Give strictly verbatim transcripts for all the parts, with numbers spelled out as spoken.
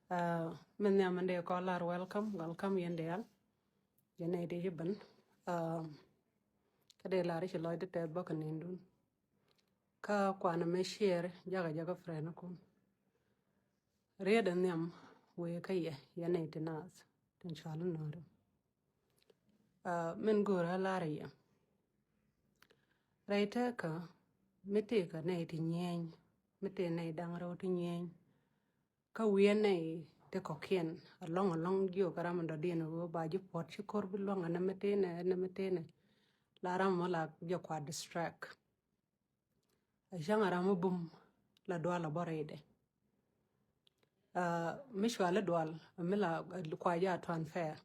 Min nhiam min dee kɔn lar welcome, welcome yɛn diaal. Yɛn nɛy ti ci ben. Kä dee lar i̱ ci lɔcdä tɛth bä kä ni̱ndun. Kä kuanɛ mi share jakä jakä friend kun. Riet in nhiam wëë kä yɛ, yɛn nɛy ti naath tin cual in nööri. Min go̱o̱rä lar yɛ. Rɛy tëkä mi tëkä nɛy ti nyieny, mi tëë nɛy da̱ŋ rɛw ti nyieny. Kä wi̱i̱ nɛy ti kɔ̱kiɛn alɔŋ alɔŋ jiök ram in dɔ̱diɛn ɣöö ba ji̱ puɔ̱t ci ko̱r bi luäŋ ɛn ɛmɛ tënɛ, ɛn ɛmɛ tënɛ. La ram mɔ la jɛ kuat distract. A cäŋ a ram mi bum la dual a bɔ rɛydɛ. Mi cuali dual mi la kua ja transfer.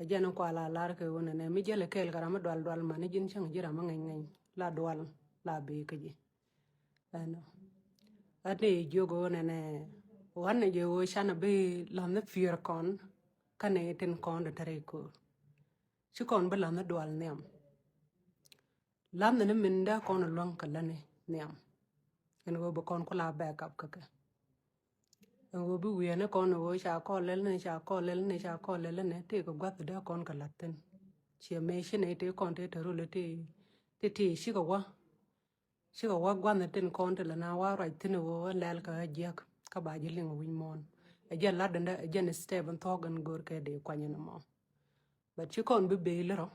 A jɛn kua la lar kɛ wunɛ nɛ mi jɛl kɛɛl kɛ ram mi dual dual mani ji̱n cäŋ ji̱ ram mi ŋɛny ŋɛny la dual la bee kä ji̱. Ɛnɔ. A ni jiök wunɛ nɛ wanɛ jɛ wä canɛ bi la̱n ni pier kɔn. Kä ni tin kɔn dɔ tɛrɛ ko̱r. Ci kɔn bi la̱n ni dual nhiam. La̱n ni min dee kɔn luäŋ kɛ läni nhiam. Ɛn ɣöö bi kɔn ku la backup kä kɛ. Ɛn ɣöö bi wiɛni kɔn ɣöö ca kɔn lɛl ni, ca kɔn lɛl ni, ca kɔn lɛl ni, tëë kɛ gua̱th dee kɔn kɛ la̱t thi̱n. Ciɛ mëë ci nɛy tëë kɔn tëë te rol tëë, tëë, tëë cikɛ wä. Cikɛ wä gua̱th ni tin kɔn ti lɛ na wa ruac thi̱n ɣöö ɛn lɛl kɛ ɣä jiäk kä ba ji̱ liŋ wi̱c muɔ̱ɔ̱n. Ɛ jɛn la̱t dändä, ɛ jɛn step in thuɔ̱k in go̱o̱r kɛ dee kuany in mɔ. But ci kɔn bi bee lärɔ.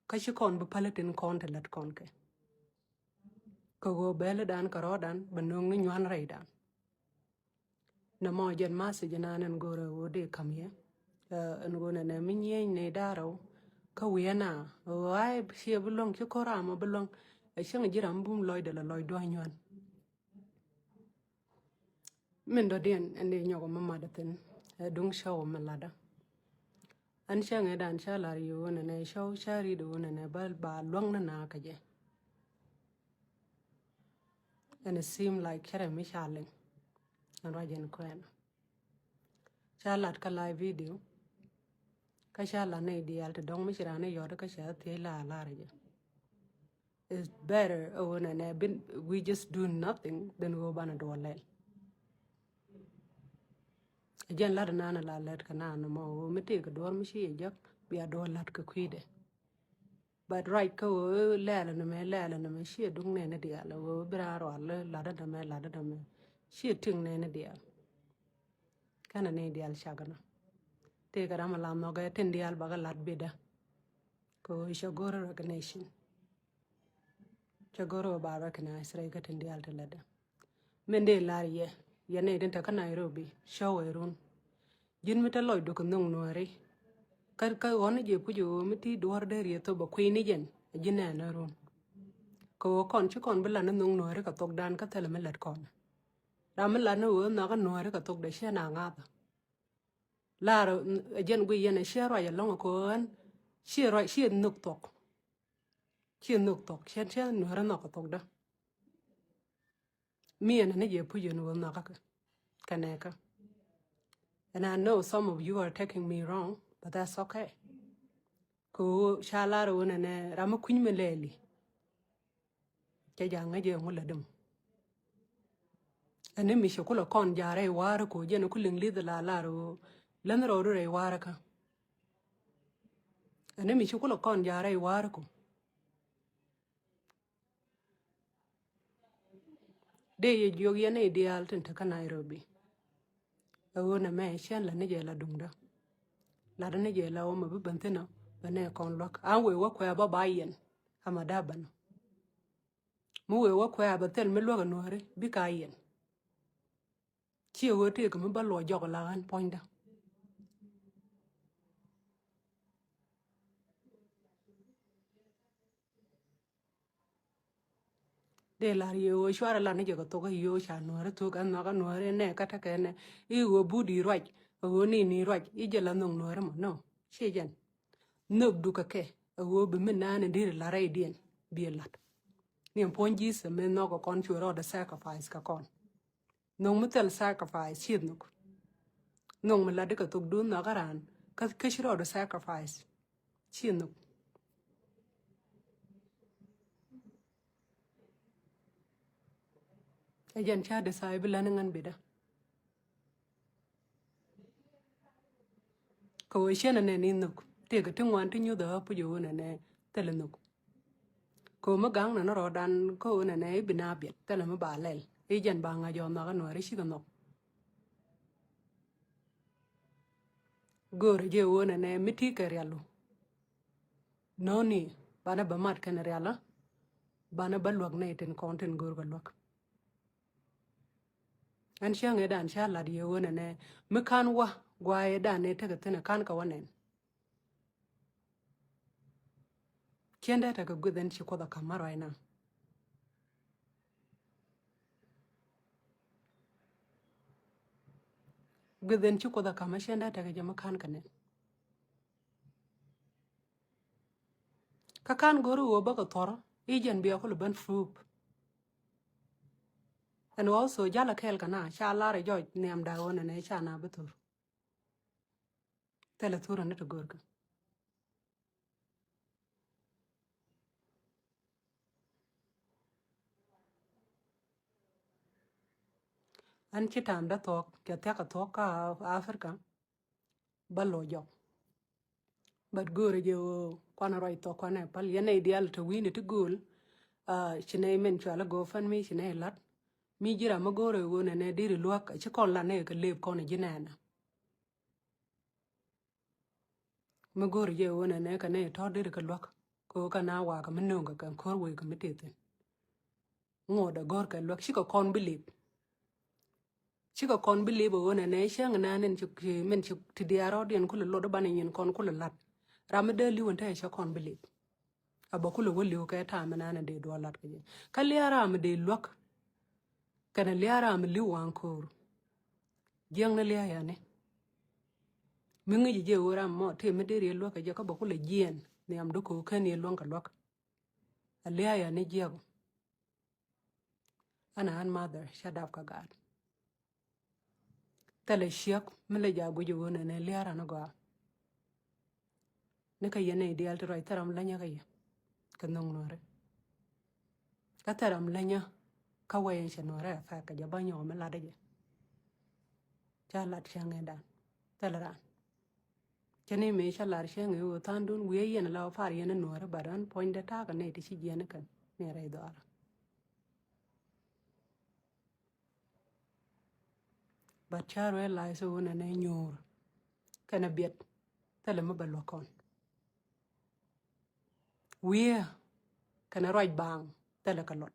Kä ci kɔn bi päl tin kɔn ti lät kɔn kɛ. Kɛ ɣöö bɛl dan kɛ rɔɔdan bɛ nööŋ ni nyuan rɛydan. Nɛ mɔ jɛn message nan ɛn go̱o̱rɛ ɣöö dee ka̱m yɛ. Ɛn ɣöö nɛnɛ mi nyieny ni da̱rɛw. Kä wi̱i̱ ɛn a ɣöö a ciɛ bi luäŋ ci ko̱r ram ɔ bi luäŋ. Ɛ cäŋ ji̱ ram bum lɔcdɛ lɛ lɔc dua̱ny nyuan. Min dɔ̱diɛn ɛn dee nyɔk mi mat thi̱n ɛ duŋ show mi latdä. Ɛn cäŋ ɛ dan ca lar yi wunɛ nɛ show ca rit wunɛ nɛ ba, ba luäŋ ni na kä jɛ. And it seem like cärɛ mi ca liŋ. Ɛn ruac ɛn kuɛn. Ca lat kä live video. Kä ca lat nɛy diaal ti dɔ̱ŋ mi ci raan ni yɔt kä ca thiec la lar jɛ. It's better ɛ ɣöö nɛnɛ bin we just do nothing than ɣöö banɛ duɔl lɛl. Ɛ jɛn lat nan la lɛt kɛ nan mɔ ɣöö mi tëëkɛ duɔl mi ci yɛ jek bia duɔl lat kɛ kui̱dɛ. But ruac kä ɣöö lɛl ni mɛ, lɛl ni mɛ ciɛ duŋ nɛni diaal ɣöö bi raan rual lat ni mɛ, lat ni mɛ ciɛ tiŋ nɛni diaal. Kɛnɛ ni diaal cak ni tëëkɛ ram a la nhɔkɛ tin diaal bakɛ lat bidä. Kɛ ɣöö cɛ go̱r recognition. Cɛ go̱r ɣöö ba recognize rɛy kä tin diaal ti lätdä. Min dee lar yɛ, yɛ nɛy tin te kä Nairobi, show ɛ run. Ji̱n mi te lɔcdu kɛ nhoŋ nuääri. Kä, kä ɣɔn ni jɛ puc ɣöö mi ti duɔ̱ɔ̱r dee rieth thop bɛ kui̱ ni jɛn, ɛ ji̱n nɛn ɛ run. Kɛ ɣöö kɔn ci kɔn bi lat ni nhoŋ nuääri kɛ thokdan kä thilɛ mi lät kɔn. Ram mi lat ni ɣöö nhɔkä nuääri kɛ thokdɛ ciɛ na ŋa̱thä. Lar ɛ jɛn guiy yɛn ɛ ciɛ ruac ɛlɔ̱ŋ ɛ kɛ ɣöö ɛn ciɛ ruac, ciɛ nhök thok. Ciɛ nhök thok, ciɛ, ciɛ nuäärä nhɔk ɛ thokdä. Mi ɛn ni jɛ puc ɛn ɣöö nhɔkä kɛ, kɛ nɛɛkä. And I know some of you are taking me wrong, but that's okay. Kɛ ɣöö ca lar ɣöö nɛnɛ ram mi kui̱ny mi lɛɛli. Cɛ ja̱ ŋäc ɛ ŋu lät däm. Ɛn ni mi ci kulɛ kɔn ja̱ rɛy wa̱a̱rä kɛ ɣöö jɛn ku liŋ li̱th la lar ɣöö län rɔɔdu rɛy wa̱a̱rä kä. Ɛn ni mi ci kulɛ kɔn ja̱ rɛy wa̱a̱rä kɛ ɣöö dee yɛ jiök yɛn nɛy diaal tin te kä Nairobi. Ɛ ɣöö nɛmɛ cɛn la ni jɛ la duŋdä. Lat ni jɛ la wä mɛ bi ben thi̱n ɔ bɛ nɛ kɔn luäk. An wëë wä kuɛ bä ba yɛn. Ama da ben. Mi wëë wä kuɛ a bɛ thil mi luäk ɛ nuääri bikɛ a yɛn. Ciɛ ɣöö tëëkɛ mi bä luɔc jɔk la ɣän puɔ̱nydä. Dee lar yɛ ɣöö cuarɛ lat ni jɛ kɛ thok ɛ yio̱o̱ ca nuääri thok ɛ nhɔk ɛ nuääri nɛ kä tekɛ nɛ i̱ ɣöö but i̱ ruac ɛ ɣöö ni ni ruac i̱ jɛ la nhök nuääri mɔ. No, ciɛ jɛn. Nhök dukɛ kɛ ɛ ɣöö bi mi naan in diri la rɛydiɛn bi lat. Ni in puɔ̱ny Jesus mi nhɔk kɛ kɔn cuɛ rɔɔdɛ sacrifice kɛ kɔn. Nhök mi thil sacrifice ci nhök. Nhök mi lat di kɛ thok dun nhɔk ɛ raan kä, kä ci rɔɔdɛ sacrifice ci nhök. Ɛ jɛn ca decide bi lani ŋän bidä. Ciɛn ɛnɛ ni nhök tëëkɛ ti ŋuan ti nyuth ɛ ɣä puc ɛ ɣöö nɛnɛ thilɛ nhök. Kɛ ɣöö mi gaŋ nɛ ni rɔɔdan kä ɣöö nɛnɛ i̱ bi na biɛt thilɛ mi ba lɛl i̱ jɛn ba ŋa̱c ɔ nhɔk ɛ nuääri cikɛ nhɔk. Göörä jɛ ɣöö nɛnɛ mi ti kɛ rialu. Nööni banɛ bä mat kɛn rialä. Banɛ bä luäk nɛy tin kɔn tin görkɛ luäk. Ɛn cäŋ ëëdan ca lat yɛ ɣöö nɛnɛ mi ka̱n wä guayëëdan ëë tekɛ thi̱n ɛ ka̱n kɛ wä nɛn. Ciɛn dee tekɛ gui̱th ɛn ci Kuoth ɛ ka̱m mɛ right now. Gui̱th ɛn ci Kuoth ɛ ka̱m mɛ ciɛn dee tekɛ jɛ mi ka̱n kɛ nɛn. Kä ka̱n go̱ri ɣöö bä kɛ thuɔ̱rä i̱ jɛn bia kulɛ ben proof. And also jalä kɛɛl kɛ na ca lar ɛ jɔc nhiamda ɣöö nɛnɛ ca na bi thur. Thilɛ thurä ni ti görkä. An ci ta̱a̱m dee thuɔ̱k cɛ thia̱k a thuɔ̱k kä Africa. Bä lo̱c jɔk. But göörä jɛ ɣöö kuanɛ ruac thuɔ̱k kuanɛ päl yɛn nɛy diaal te wi̱i̱ni ti gööl. Ci nɛy min cual a GoFundMe ci nɛy la̱t. Mi ji̱ ram mi go̱o̱rɛ ɣöö nɛnɛ diri luäk a ci kɔn lat nɛy kɛ lëëp kɔn a ji̱ nɛɛnɛ. Mi go̱o̱rɛ jɛ ɣöö nɛnɛ kɛ nɛy tɔ̱ diri kɛ luäk. Kɛ ɣöö kɛ na wakä mi nööŋkɛ kɛ ko̱r wëë kɛ mi tëë thi̱n. Ŋuɔ̱t a go̱o̱r kɛ luäk cikɛ kɔn bi lëëp. Cikɛ kɔn bi lip ɛ ɣöö nɛnɛ cäŋ naan in ci min ci ti diaar rɔɔdiɛn kulɛ lot i̱ banɛ nyin kɔn kulɛ la̱t. Ram mi dee li̱w in te cɛ kɔn bi lip. A bɛ kulɛ wä li̱w kɛ ta̱a̱ mi naan in dee duɔl la̱t kɛ jɛ. Kä lia̱a̱ ram mi dee luäk kɛnɛ lia̱a̱ ram mi li̱w waŋ ko̱o̱r. Jiäkni lia̱a̱ yani. Mi ŋi̱c jɛ ɣöö ram mɔ tëë mi dee riɛ luäk kɛ jɛ kä bɛ kulɛ jiɛɛn nhiam di ko̱o̱r ken yɛ luäŋ kɛ luäk. A lia̱a̱ yani jiäk. Ana an mother ca dap kä gaat. Thilɛ ciek mi lɛ jaak guic ɣöö nɛnɛ lia̱a̱ ran gɔaa. Ni kä yɛn nɛy diaal ti ruac thil ram länyä kä yɛ kɛ nhoŋ nuɔ̱ɔ̱ri. Kä thil ram länyä kä wɛy in cɛ nuɔ̱ɔ̱ri a fɛk kɛ jɛ bä nyɔk mi latdä jɛ. Ca lat cäŋ ëëdan thilɛ ran. Cä ni mëë cä lar cäŋ i̱ ɣöö tha̱a̱ŋdun wi̱i̱ yɛn la wä par yɛn i̱ nuɔ̱ɔ̱ri bat ɣän puɔ̱nydɛ ta̱a̱ kɛ nɛy ti ci jiɛn ikɛn ni rɛy dhɔaarä. But ca realize ɣöö nɛnɛ nyuur kɛnɛ biɛt thilɛ mi bɛ luäk kɔn. Wi̱i̱ kɛnɛ ruac baaŋ thilɛ kɛ luɔt.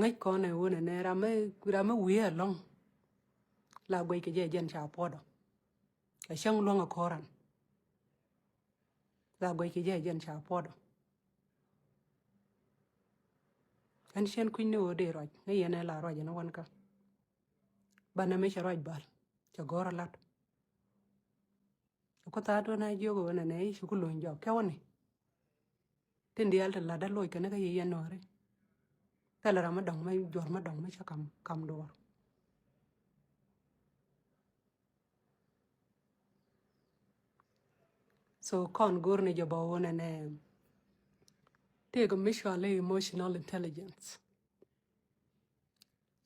Ŋäc kɔn ɛ ɣöö nɛnɛ ram mi, ram mi wi̱i̱ ɛlɔ̱ŋ. La guɛc kɛ jɛ jɛn ca puɔ̱t ɔ. Ɛ cäŋ luäŋ ɛ ko̱ran. La guɛc kɛ jɛ jɛn ca puɔ̱t ɔ. Ɛn cien kui̱ny ni ɣöö dee ruac ni yɛn ɛ la ruac ɛn wankä. Banɛ mi cɛ ruac bal cɛ go̱r ɛ lat. Ku thaat wä na jiök wä nɛnɛ i̱ ci ku luny jɔk kɛ wä ni. Tin diaal ti lat dee loc kɛn kä yɛ yɛn nuɔ̱ɔ̱ri. Thilɛ ram mi dɔ̱ŋ mi juɔ̱r mi dɔ̱ŋ mi cä kam, kam duɔ̱ɔ̱r. So kɔn go̱r ni jɛ bä wä nɛnɛ. Tëëkɛ mi cual i̱ emotional intelligence.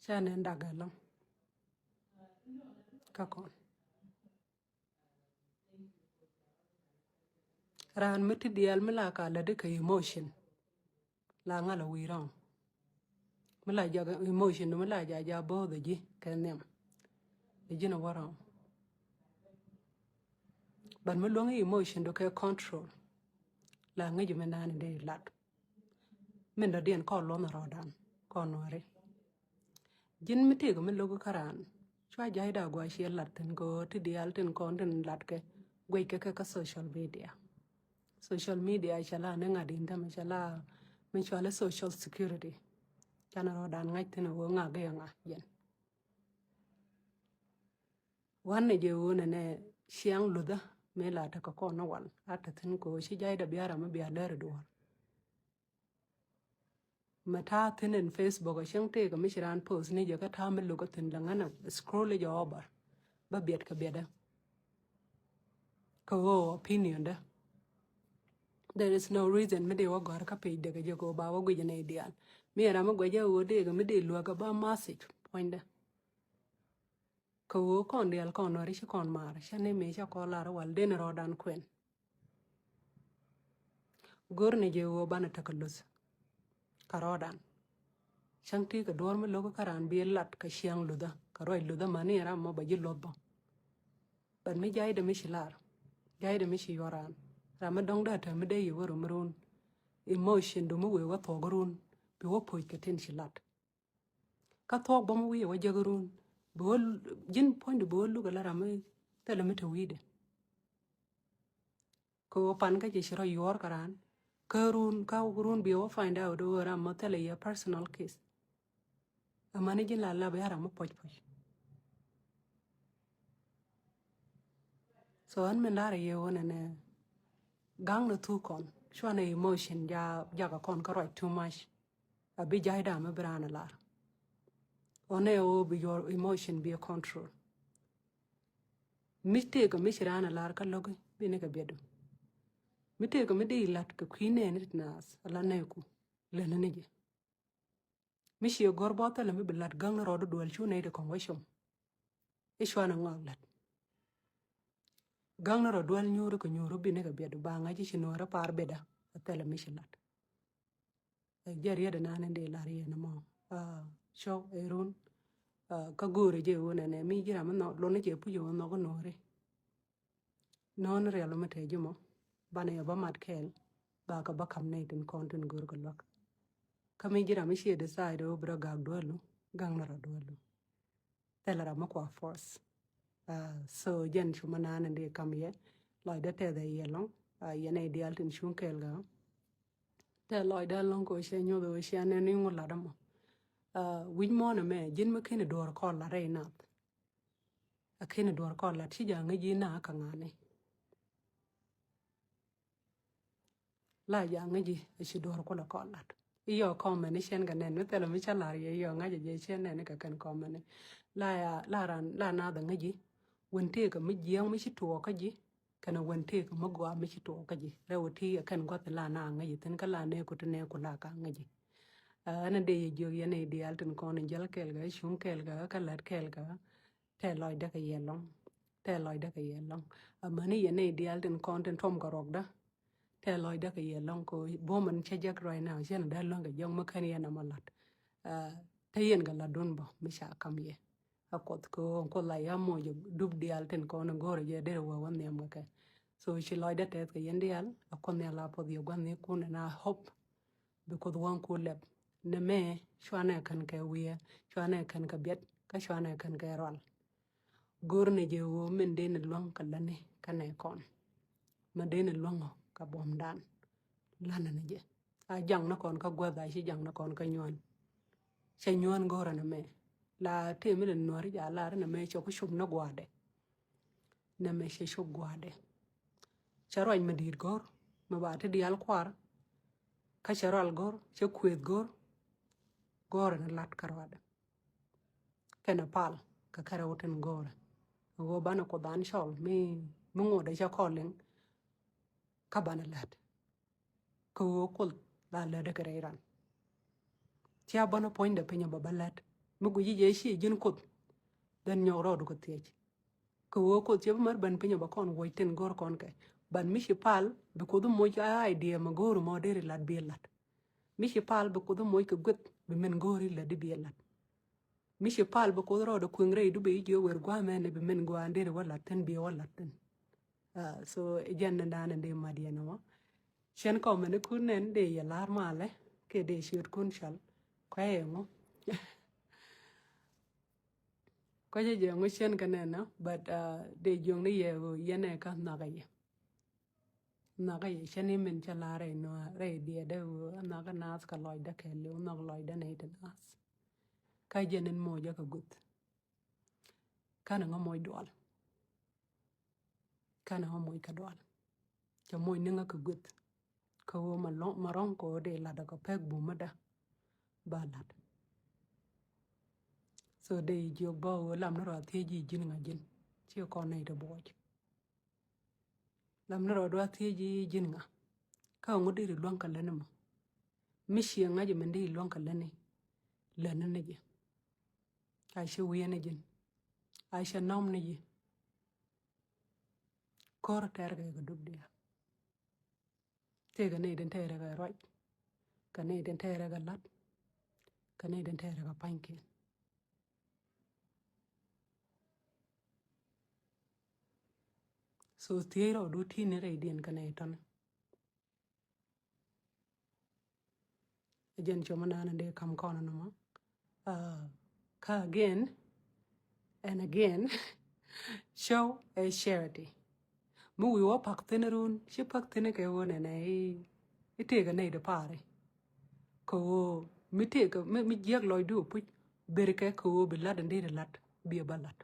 Ca nɛn dak ɛlɔ̱ŋ. Kä kɔn. Raan mi ti diaal mi la ka lätdi kɛ emotion. La ŋa̱l a wi̱i̱ rɔ̱ŋ. Mi la jak emotion mi la jak jak bo̱o̱th a ji̱ kɛ nhiam. A ji̱n a wä rɔ̱ŋ. But mi luäŋ emotion du kɛ control. La ŋäc mi naan in dee lat. Min dɔ̱diɛn kɔn luɔ̱nh rɔɔdan kɔn nuɔ̱ɔ̱ri. Ji̱n mi tëëkɛ mi lo̱k kä raan cua ja̱cda gua̱a̱c ciɛ lat thi̱n kɛ ɣöö ti diaal tin kɔn tin lat kɛ guɛc kɛ kɛ kä social media. Social media cɛ la ni ŋa̱t in tämɛ cɛ la mi cɔal i̱ social security. Canɛ rɔɔdan ŋa̱c thi̱n ɣöö ŋa̱k i̱ ŋa̱ jɛn. Wanɛ jɛ ɣöö nɛnɛ ciaŋ luthä mëë la tekɛ kɔn ni wal a te thi̱n kɛ ɣöö ci ja̱cda bia ram mi bia lär i̱ duɔ̱ɔ̱r. Mɛ ta̱a̱ thi̱n in Facebook a cieŋ tëëk mi ci raan post ni jɛ kä ta̱a̱ mi lo̱k a thi̱n lɛ ŋän a scroll jɛ over. Bä biɛt kɛ biɛtdä. Kɛ ɣöö opinion dä. There is no reason mi dee wä gɔ̱a̱r kä page dee kɛ jɛ kɛ ɣöö ba wä guic nɛy diaal. Mi ɛ ram mi guɛcä ɣöö dee kɛ mi dee luäk kɛ bä message puɔ̱nydä. Kɛ ɣöö kɔn diaal kɔn nɔri ci kɔn maar, cä ni mëë cä kɔn lar wal den rɔɔdan kuɛn. Go̱r ni jɛ ɣöö banɛ tekɛ luth kɛ rɔɔdan. Cäŋ ti kɛ duɔ̱ɔ̱r mi lo̱k kä raan bi lat kɛ ciaŋ luthä, kɛ ruac luthä mani ram mɔ bɛ ji̱ luɔth bä. But mi ja̱ydɛ mi ci lar, ja̱ydɛ mi ci yuɔr raan, ram mi dɔ̱ŋ dee tɛm mi dee yɛ wä rum run. Emotion du mi wëë wä thuɔk run, bi wä puɔ̱c kɛ tin ci lat. Kä thuɔk bä mi wi̱i̱ wä jäk run, bi wä ji̱n puɔ̱nydu bi wä luk ala ram mi thilɛ mi te wi̱i̱dɛ. Kɛ ɣöö pan kä jɛ ci rɔ yuɔr kä raan. Kä run, kä run bi wä find out wä ram mɔ thilɛ yɛ personal case. Amäni ji̱n la lap ya ram mɔ puɔ̱c puɔ̱c. So ɣän min lar yɛ wä nɛnɛ gaŋ ni thuk kɔn, cuanɛ emotion ja, jakɛ kɔn kä ruac too much. A bi ja̱ydä mi bi raan a lar. Ɣän ɛ wä bi your emotion bi a control. Mi tëëkä mi ci raan a lar kä lo̱ki bi ni kɛ biɛtdu. Mi tëëkä mi di lat kɛ kui̱ nɛɛni ti naath a la nɛɛku lɛni ni jɛ. Mi ciɛ gɔ̱r bɔth thilɛ mi bi lat gaŋ ni rɔɔdu duel cu nɛy ti kɔŋ wä com. I̱ cuanɛ ŋɔak lat. Gaŋ ni rɔ duel nyuuri kɛ nyuuri bi ni kɛ biɛtdu ba ŋa̱c i̱ ci nuɔ̱ɔ̱rä pa̱a̱r biɛtdä a thilɛ mi ci lat. Ɛ jɛ riet inan in dee lar yɛn ɛmɔ. Ah, cɔw ɛ run. Ah, kä go̱o̱rɛ jɛ wun ɛnɛ mi ji̱ ram mi nhɔk lon ni jɛ puc ɛ wun nhɔk in nuɔ̱ɔ̱ri. Nɔn riɛl mi te ji̱ mɔ banɛ yɛ bä mat kɛɛl. Ba kɛ bä kam nɛy tin kɔn tin go̱o̱r kɛ luäk. Kä mi ji̱ ram mi ciɛ decide ɛ wun bi rɔ gak duelu, gak ni rɔ duelu. Thilɛ ram mi kua force. Ah, so jɛn cu mi naan in dee kam yɛ. Lɔcdä tɛth ɛ yɛ lɔŋ. Ah, yɛn ɛ diaal tin cuŋ kɛɛl gak. Tɛ lɔcdä lɔŋ kɛ ɣöö cɛ nyuɔth ɣöö cɛ nɛn i̱ ŋu lat ɛmɔ. Ah, wi̱c muɔ̱ɔ̱n ɛmɛ ji̱n mi ken i̱ duɔ̱ɔ̱r kɔn lat rɛy nath. A ken i̱ duɔ̱ɔ̱r kɔn lat ci ja̱ ŋäc ji̱ na kä ŋa̱ni. La ja̱ ŋäc ji̱ a ci duɔ̱ɔ̱r kulɛ kɔn lat. I̱ yɔ comment ni cɛn kɛ nɛn mi thilɛ mi cä lar yɛ i̱ yɔ ŋa̱c a jɛ cɛn nɛn kɛ kɛn comment ni. La ya, la ran, la nath a ŋäc ji̱. Wën tëëkä mi jiääk mi ci tuɔɔk kä ji̱. Kɛnɛ wën tëëkä mi gɔaa mi ci tuɔɔk kä ji̱. Rɛw ti ɛ kɛn gua̱th la na ŋäc ji̱ thi̱n kä la nɛɛku ti nɛɛku la ka ŋäc ji̱. Ah, ɛn a dee yɛ jiök yɛn ɛ diaal tin kɔn in jäl kɛɛl kɛ, cuŋ kɛɛl kɛ, kä lät kɛɛl kɛ. Tɛ lɔcdä kɛ yɛ lɔŋ. Tɛ lɔcdä kɛ yɛ lɔŋ. Amäni yɛn ɛ diaal tin kɔn tin tuɔm kɛ ruɔkdä. Tɛ lɔcdä kɛ yɛ lɔŋ kɛ buɔ̱mɛn cä jek right now. Cɛn a dee luäŋ kɛ jɔk mi kän yɛn ɛmɔ lat. Ah, te yɛn kɛ latdun bä mi ca kam yɛ. A Kuoth kɛ ɣöö Kuoth la ya moc dup diaal tin kɔn in go̱o̱rɛ jɛ derɛ wä wä nhiam kɛ kɛ. So ci lɔcdä tɛth kɛ yɛn diaal, a Kuoth Nhial a puɔth yɛ gua̱thnikun, and I hope bi Kuoth wäŋku lɛp. Nɛmɛ cuanɛ kän kɛ wiee, cuanɛ kän kɛ biɛt, kä cuanɛ kän kɛ rual. Go̱r ni jɛ ɣöö min dee ni luäŋ kɛ lätni kä nɛ kɔn. Min dee ni luäŋ ɔ kɛ buɔ̱mdan. Länä ni jɛ. A jaŋ ni kɔn kä guäth a ci jaŋ ni kɔn kä nyuan. Cɛ nyuan go̱rä ni mɛ. La tëë mi lɛ nuɔ̱ri ja lar ni mɛ cɛ ku cup ni gua̱a̱dɛ. Ni mɛ cɛ cup gua̱a̱dɛ. Cɛ ruac mi di̱i̱t go̱r mi ba ti diaal kuar. Kä cɛ rual go̱r, cɛ kuëth go̱r. Go̱rä ni lat kä ruaadɛ. Kɛnɛ pal kɛ kärɛ wutin go̱rä. Ɣöö banɛ Kuoth an cɔl mi, mi ŋuɔ̱tdɛ cɛ kɔl liŋ. Kä banɛ lät. Kɛ ɣöö Kuoth la lätdɛ kɛ rɛy ran. Cia bänä puɔ̱nydɛ piny ɔ bä bä lät. Mi guici jɛ ci ji̱n Kuoth. Then nyɔk rɔɔdu kɛ thiec. Kɛ ɣöö Kuoth cɛ bi mär ben piny ɔ bä kɔn wuɔc tin go̱r kɔn kɛ. But mi ci pal, bi Kuoth moc a idea mɛ go̱o̱r mɔ deri lat bi lat. Mi ci pal, bi Kuoth moc kɛ gueth, bi min go̱o̱ri lat di bi lat. Mi ci pal bi Kuoth rɔɔdɛ kueŋ rɛy du bi jiö wer gua̱a̱mɛn bi min gua̱a̱n deri wä lat thin bi wä lat thin. Ah, so jɛn ni dan in dee mat yɛn ɛmɔ. Cɛn kɔmɛnikun nɛn dee yɛ la̱r malɛ kɛ dee ciötkun cɔl. Kuɛ yɛ ŋu. Kuɛ jɛ jɛ ŋu cɛn kɛ nɛn ɔ, but, ah, dee jiökni yɛ ɣöö yɛn ɛ kä nhɔakä yɛ. Nhɔakä yɛ cɛ ni min cɛ la̱r rɛy nuaar rɛy diɛɛdɛ ɣöö a nhɔakä naath kɛ lɔcdä kɛɛliw, nhɔak lɔcdä nɛy ti naath. Kä jɛn in moc jɛ kɛ guth. Kanɛ ŋä moc dual. Kanɛ ŋä moc kɛ dual. Cɛ moc ni ŋä kɛ guth. Kä ɣöö ma lɔŋ, ma rɔ̱ŋ kɛ ɣöö dee latdä kɛ pek bumädä. Ba lat. So dee jiök bä ɣöö lam ni rɔ a thiec ji̱ ji̱n ŋa ji̱n. Ci kɔn nɛy ti buɔc. Lam ni rɔɔdu a thiec ji̱ ji̱n ŋa. Kä ŋu deri luäŋ kɛ lätni mɔ. Mi ciɛ ŋa̱c min deri luäŋ kɛ lätni. Lätni ni jɛ. Ca ci wi̱i̱ ni ji̱n. a cɛ nɔm ni yi. Kor tɛr kɛ kɛ dup dia. Tëëkɛ nɛy tin tɛɛrɛ kɛ ruac, kɛ nɛy tin tɛɛrɛ kɛ lat, kɛ nɛy tin tɛɛrɛ kɛ pa̱nykiɛn. So thiec rɔɔdu ti̱i̱ni rɛydiɛn kɛ nɛy tɔni. Ɛ jɛn cɔmɔ naan in dee kam kɔn nɔmɔ. Kä again and again, show a charity. Mi wi̱i̱ wä pak thi̱n run, ci pak thi̱n kɛ ɣöö nɛnɛ i̱, i̱ tëëkɛ nɛy di paari. Kɛ ɣöö mi tëëkɛ, mi, mi jiäk lɔcdu puc, berkɛ kɛ ɣöö bi lat in dee di lat, bi ɛ bä lat.